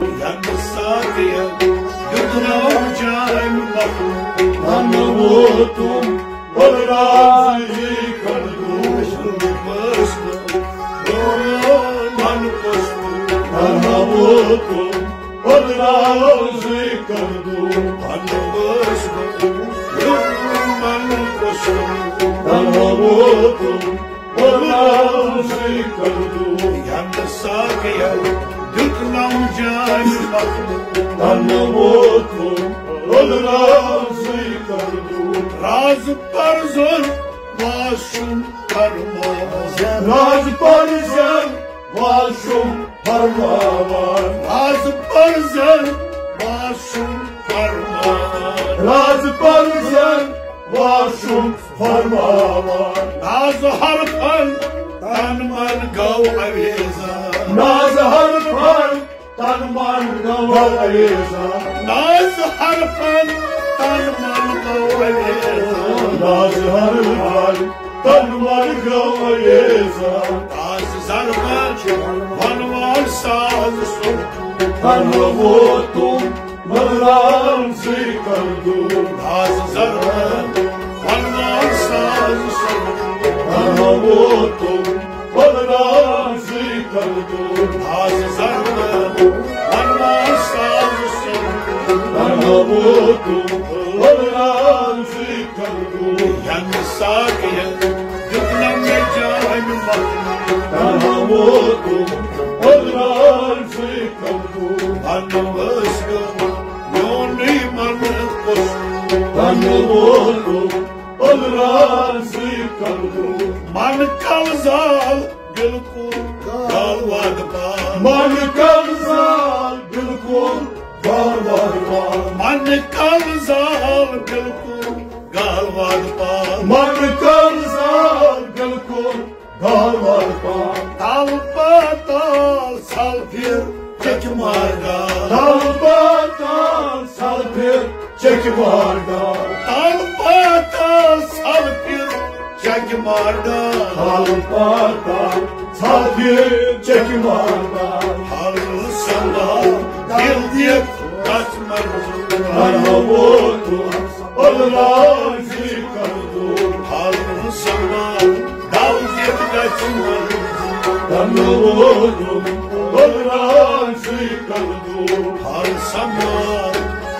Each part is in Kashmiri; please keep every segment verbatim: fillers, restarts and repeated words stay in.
یَنہٕ ساقیَن دیُت ناو جامہِ مخدوٗم۔ تَنہٕ ووتُم بلرازٕے کردوٗم۔ من پوٚستُم، تَنہٕ ووتُم بلرازٕے کردوٗم۔ من پوٚستُم، من پوٚستُم، تَنہٕ ووتُم بلرازٕے کردوٗم۔ یَنہٕ ساقیَن دیُت ناو جامہِ مخدوٗم۔ تَنہٕ ووتُم بلرازٕے کردوٗم۔ راز پرزن واشم فرماوان۔ راز پرزن واشم فرماوان۔ راز پرزن واشم فرماوان۔ راز پرزن واشم فرماوان۔ ناز حرفن تن من گوٚو اویزان۔ ناز حرفن تن من گوٚو اویزان۔ ناز حرفن تن من گوٚو اویزان۔ ناز حرفن تن من گوٚو اویزان۔ ناز ضربن وَنوان ساز سُر۔ تَنہٕ ووتُم بلرازٕے کردوٗم۔ ناز ضربن وَنوان ساز سُر۔ تَنہٕ ووتُم بلرازٕے کردوٗم۔ ناز ضربن وَنوان ساز سُر۔ تَنہٕ ووتُم بلرازٕے کردوٗم۔ یَنہٕ ساقیَن دیُت ناو جامہِ مخدوٗم۔ تَنہٕ ووتُم بلرازٕے کردوٗم۔ تَنہٕ ووتُم، میونُے من پوٚستُم۔ تَنہٕ ووتُم بلرازٕے کردوٗم۔ من کل زال بالکل گالواد پال۔ من کل زال بالکل گالواد پال۔ من کل زال بالکل گالواد پال۔ من کل زال بالکل گالواد پال۔ تل پاتال سلفیر چکہِ مارگال۔ تل پاتال سلفیر چکہِ مارگال۔ تل پاتال سلفیر چکہِ مارگال۔ تل پاتال سلفیر چکہِ مارگال۔ حل سما دل دیت کس مرض۔ تَنہٕ ووتُم بلرازٕے کردوٗم۔ حل سما دل دیت کس مرض۔ تَنہٕ ووتُم بلرازٕے کردوٗم۔ حل سما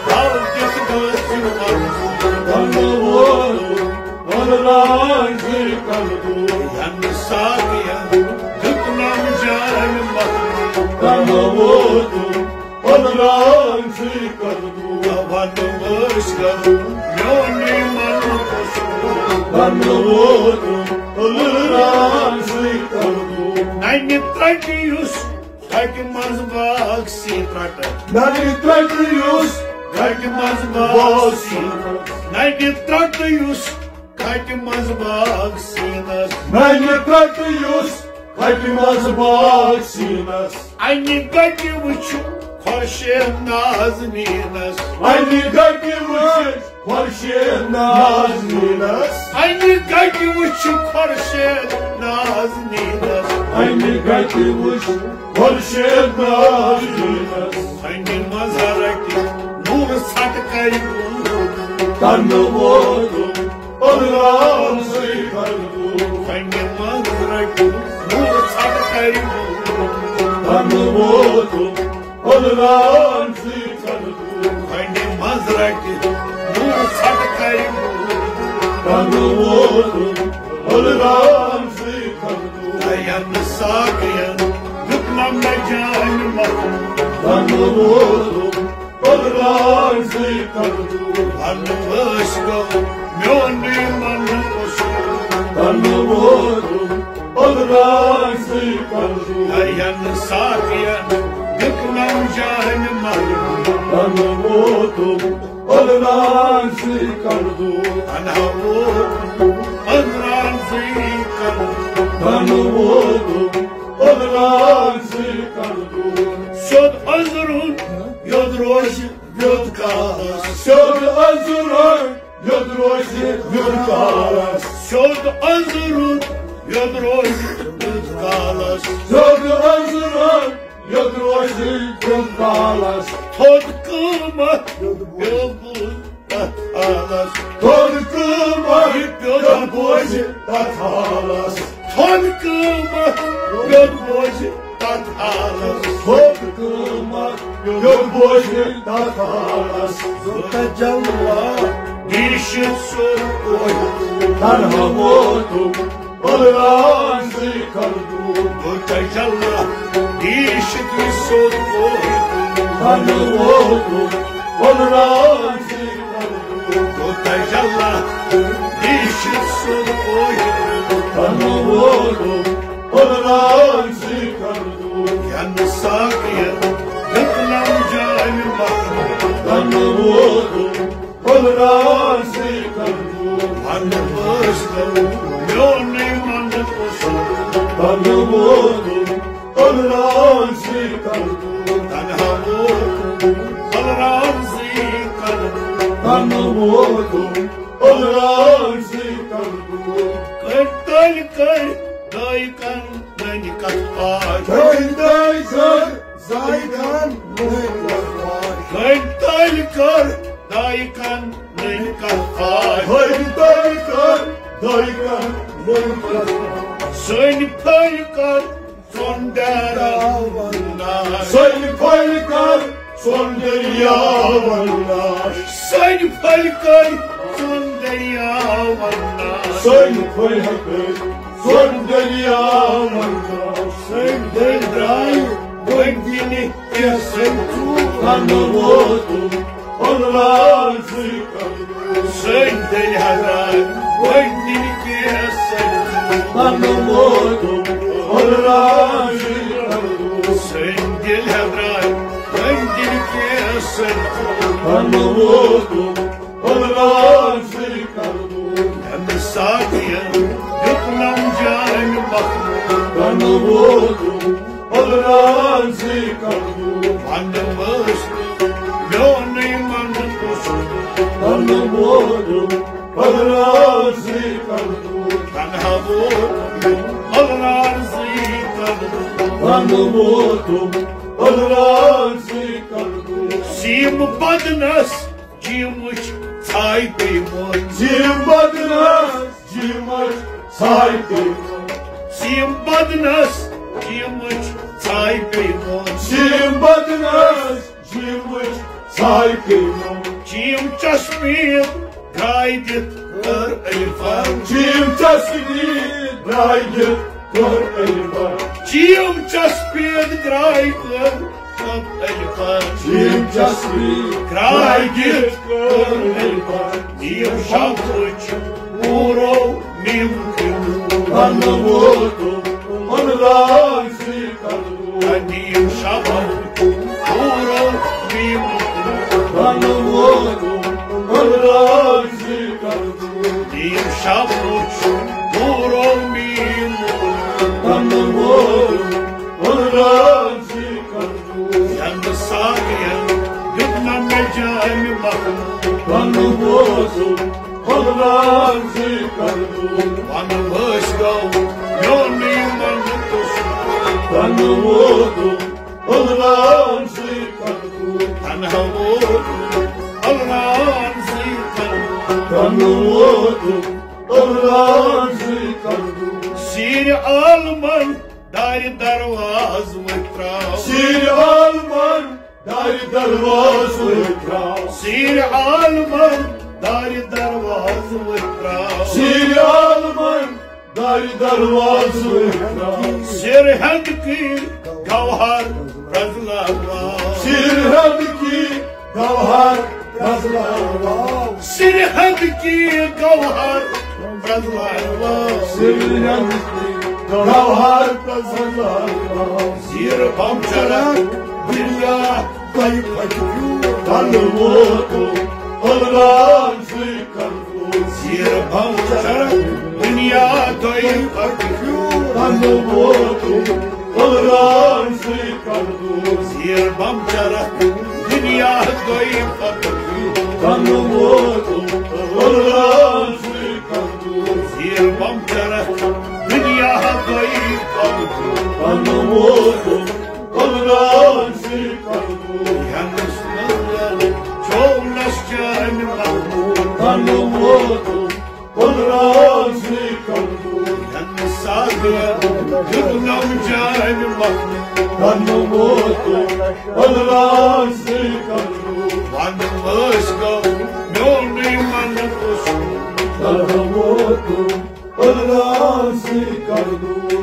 دل دیت کس مرض۔ تَنہٕ ووتُم بلرازٕے کردوٗم۔ یَنہٕ ساقیَن دیُت ناو جامہِ مخدوٗم۔ تَنہٕ ووتُم بلرازٕے کردوٗم۔ وَنہٕ وٲسۍ گَرٕ میونُے من پوٚستُم۔ تَنہٕ ووتُم بلرازٕے کردوٗم۔ نَنہِ ترٛٹہِ یُس تھکہِ منٛز باغ سی ترٛٹہٕ۔ نَنہِ ترٛٹہِ یُس تھکہِ منٛز باغ سی۔ نَنہِ ترٛٹہٕ یُس تھکہِ منٛز باغ سیٖنَس۔ نَنہِ ترٛٹہٕ یُس تھکہِ منٛز باغ سیٖنَس۔ اَنہِ گَٹہِ وٕچھِ خۄرشید نازنیٖنَس۔ اَنہِ گَٹہِ وٕچھِ خۄرشید نازنیٖنَس۔ اَنہِ گَٹہِ وٕچھِ خۄرشید نازنیٖنَس۔ اَنہِ گَٹہِ وٕچھِ خۄرشید نازنیٖنَس۔ اَنہِ منٛز رَٹہِ نوٗر ژھٹہٕ کَرِ غروٗب۔ تَنہٕ ووتُم بلرازٕے کردوٗم۔ اَنہِ منٛز رَٹہِ نوٗر ژھٹہٕ کَرِ غروٗب۔ تَنہٕ ووتُم بلرازٕے کردوٗم۔ اَنہِ منٛز رَٹہِ نوٗر ژھٹہٕ کَرِ غروٗب۔ تَنہٕ ووتُم بلرازٕے کردوٗم۔ یَنہٕ ساقیَن دیُت ناو جامہِ مخدوٗم۔ تَنہٕ ووتُم بلرازٕے کردوٗم۔ وَنہٕ وٲسۍ گوٚو میونُے من پوٚستُم۔ تَنہٕ ووتُم بلرازٕے کردوٗم۔ یَنہٕ ساقیَن دیُت ناو جامہِ مخدوٗم۔ تَنہٕ ووتُم بلرازٕے کردوٗم۔ تَنہٕ ووتُم بلرازٕے کردوٗم۔ تَنہٕ ووتُم بلرازٕے کردوٗم۔ سیوٚد أنٛزرُن یوٚت روزِ یوٚت کالس۔ سیوٚد أنٛزرُن یوٚت روزِ یوٚت کالس۔ سیوٚد أنٛزرُن یوٚت روزِ یوٚت کالس۔ سیوٚد أنٛزرُن یوٚت روزِ تھوٚد کالس۔ تھوٚد قۭمتھ یوٚت بوزِ تتھ حالس۔ تھوٚد قۭمتھ یوٚت بوزِ تتھ حالس۔ تھوٚد قۭمتھ یوٚت بوزِ تتھ حالس۔ تھوٚد قۭمتھ یوٚت بوزِ تتھ حالس۔ تجلی دیٖشِتھ سوٚد کوہہِ تنہا ووتُم۔ بلرام زی کردو۔ تجلی دیٖشِتھ سوٚد کوہہِ تنہا ووتُم۔ بلرام زی کردو۔ تجلی دیٖشِتھ سوٚد کوہہِ تنہا ووتُم۔ بلرام زی کردو۔ ینہٕ ساقین دیُتنم جامِ مخمور۔ تنہا ووتُم۔ بلرام زی کردو۔ ونہٕ وٲسۍ تو میونُے منہٕ قصور۔ تنہا ووتُم۔ بلرام زی کردو۔ تنہا ووتُم۔ بلرام زی کردو۔ تنہا ووتُم۔ بلرام زی کردو۔ کٔرۍ تٔلۍ کٔرۍ دٲیکن نٔنۍ کتھ پاے۔ کٔرۍ تٔلۍ کٔرۍ دٲیکن نٔنۍ کتھ پاے۔ کٔرۍ تٔلۍ کٔرۍ دٲیکن نٔنۍ کتھ پاے۔ کٔرۍ تٔلۍ کٔرۍ دٲیکن نٔنۍ کتھ پاے۔ سٔنۍ پھٔلۍ کٔرۍ ژۄن دریاون ناش۔ سٔنۍ پھٔلۍ کٔرۍ ژۄن دریاون ناش۔ سٔنۍ پھٔلۍ کٔرۍ ژۄن دریاون ناش۔ سٔنۍ پھٔلۍ کٔرۍ ژۄن دریاون ناش۔ سٔنۍ دٔلۍ درٛاے وۄنۍ دِنہِ کیسن ژوٗر۔ تنہٕ ووتُم۔ بلرام زی کردو۔ سٔنۍ دٔلۍ درٛاے وۄنۍ دِنہِ کیسن ژوٗر۔ تنہا ووتُم۔ بلرام زی کردو۔ سٔنۍ دٔلۍ درٛاے وۄنۍ دِنہِ کیسن ژوٗر۔ تنہا ووتُم۔ بلرام زی کردو۔ ینہٕ ساقین دیُتنم جامِ مخمور۔ تنہا ووتُم۔ بلرام زی کردو۔ ونہٕ وٲسۍ تو میونُے منہٕ قصور۔ تنہا ووتُم۔ بلرام زی کردو۔ تنہا ووتُم۔ بلرام زی کردو۔ تنہا ووتُم۔ بلرام زی کردو۔ سیم بدنس جیمٕچ ژھاے پیٚیہِ مۄن۔ سیم بدنس جیمٕچ ژھاے پیٚیہِ مۄن۔ سیم بدنس جیمٕچ ژھاے پیٚیہِ مۄن۔ سیم بدنس جیمٕچ ژھاے پیٚیہِ مۄن۔ جیم چسپید گرٛاے دِتھ کٔر عرفان۔ جیم چسپید گرٛاے دِتھ کٔر عرفان۔ جیم چسپید گرٛاے کٔر عرفان۔ جیم چسپید گرٛاے دِتھ کٔر عرفان۔ نیم شب وٕچھ پوٗرو میم کنو۔ تنہٕ ووتُم۔ بلرام زی کردو۔ نیم شب وٕچھ پوٗرو میم کنو۔ تنہا ووتُم۔ بلرام زی کردو۔ نیم شب وٕچھ پوٗرو میم کنو۔ تنہا ووتُم۔ بلرام زی کردو۔ ینہٕ ساقین دیُتنم مےٚ جامِ مخمور۔ تنہا ووتُم۔ بلرام زی کردو۔ ونہٕ وٲسۍ تو میونُے منہٕ قصور۔ تنہا ووتُم۔ بلرام زی کردو۔ تنہا ووتُم۔ بلرام زی کردو۔ تنہا ووتُم۔ بلرام زی کردو۔ سیرِ عالمن دارِ دروازٕ وۄتھ ترٛاو۔ سیرِ عالمن دارِ دروازٕ وۄتھ ترٛاو۔ سیرِ عالمن دارِ دروازٕ وۄتھ ترٛاو۔ سیرِ عالمن دارِ دروازٕ وۄتھ ترٛاو۔ سِرہندٕکۍ گوہر پرٛزلاوان۔ سِرہندٕکۍ گوہر پرٛزلاوان۔ سِرہندٕکۍ گوہر پرٛزلاوان۔ سِرہندٕکۍ گوہر پرٛزلاوان۔ زیٖر بم چرکھ دُنیا تۄہہِ پھٹِو۔ تنہٕ ووتُم۔ بلرام زی کردو۔ زیٖر بم چرکھ دُنیا تۄہہِ پھٹِو۔ تنہٕ ووتُم۔ بلرام زی کردو۔ زیٖر بم چرکھ دُنیا تۄہہِ پھٹِو۔ تنہٕ ووتُم۔ بلرام زی کردو۔ زیٖر بم چرکھ دُنیا تۄہہِ پھٹِو۔ تنہٕ ووتُم۔ بلرام دیُتنم جانہِ مۄکھ۔ پنُن ووتُم أنٛدران سٕے کَرُن۔ وَنہٕ وٲنٛسہِ گوٚو میونُے منہٕ قصوٗر۔ پنُن ووتُم أنٛدران سٕے کَرُن۔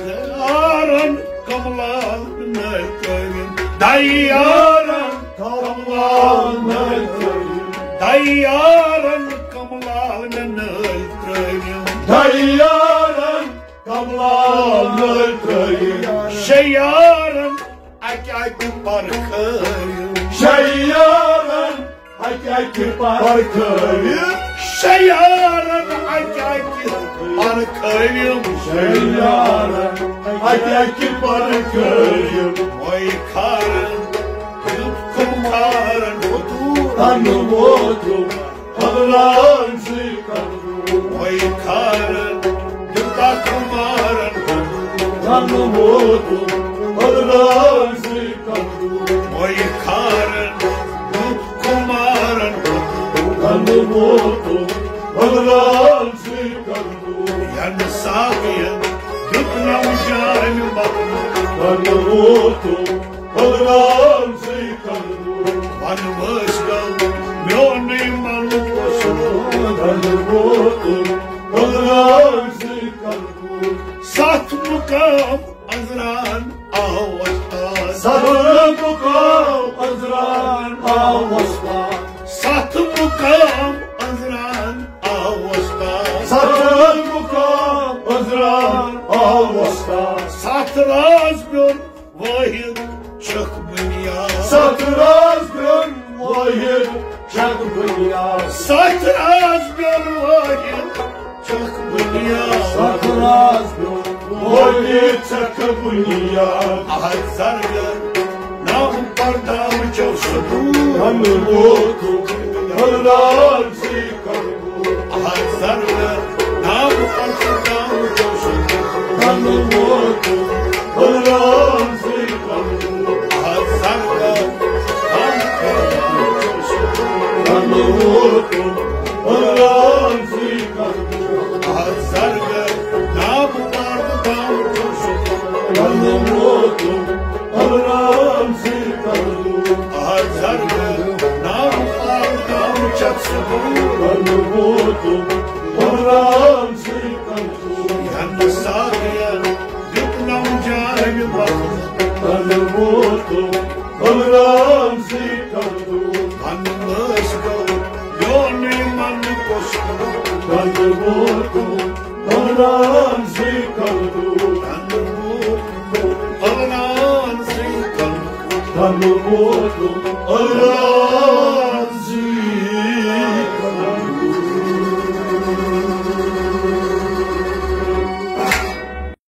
یارن کملال نٲلۍ ترٲوِم۔ دَیارن کملال نٲلۍ ترٲوِم۔ دَیارن کملال مےٚ نٲلۍ ترٲوِم۔ دَیارن کملال نٲلۍ ترٲوِم۔ شیارن اکہِ اکہِ پرکھٲوِم۔ شیارن اکہِ اکہِ پرکھٲوِم۔ شیارن اکہِ اکہِ پرکھٲوِم۔ شیارن اکہِ اکہِ پرکھٲوِم۔ وۄنۍ کھارن دیُت خُمارن فطوٗر۔ تنہٕ ووتُم أنٛدران سٕے کَرُن۔ وۄنۍ کھارن دیُت خُمارن فطوٗر۔ تنہٕ ووتُم أنٛدران سٕے کَرُن۔ وۄنۍ کھارن دیُت خُمارن فطوٗر۔ تنہٕ ووتُم أنٛدران سٕے کَرُن۔ ینہٕ ساقین دیُت نم جانہِ مۄکھ۔ تنہٕ ووتُم أنٛدران سٕے کَرُن۔ وَنہٕ وٲنٛسہِ گوٚو میونُے منہٕ قصوٗر۔ تنہٕ ووتُم أنٛدران سٕے کَرُن۔ ستھ مُقام أنٛزران آو وۄستاد۔ ستھ مُقام أنٛزران آو وۄستاد۔ ستھ مُقام أنٛزران آو وۄستاد۔ ستھ مُقام أنٛزران آو وۄستاد۔ ستھ راز پیوٚن وٲحد چھکھ بُنیاد۔ ستھ راز پیوٚن وٲحد چھکھ بُنیاد۔ ستھ راز پیوٚن وٲحد چھکھ بُنیاد۔ ستھ راز پیوٚن وٲحد چھکھ بُنیاد۔ احد زرگر نام پردام چو سدوٗر۔ تنہٕ ووتُم أنٛدران سٕے کَرُن۔ احد زرگر نام پردام چو سدوٗر۔ تنہٕ ووتُم أنٛدران سٕے کَرُن۔ احد زرگر نام پردام چو سدوٗر۔ تنہٕ ووتُم أنٛدران سٕے کَرُن۔ احد زرگر نام پردام چو سدوٗر۔ تنہٕ ووتُم أنٛدران سٕے کَرُن۔ احد زرگر نام پردام چو سدوٗر۔ تنہٕ ووتُم أنٛدران سٕے کَرُن۔ ینہٕ ساقین دیُت نم جانہِ مۄکھ۔ تنہٕ ووتُم أنٛدران سٕے کَرُن۔ وَنہٕ وٲنٛسہِ گوٚو میونُے منہٕ قصوٗر۔ تنہٕ ووتُم أنٛدران سٕے کَرُن۔ تنہٕ ووتُم أنٛدران سٕے کَرُن۔ تنہٕ ووتُم أنٛدران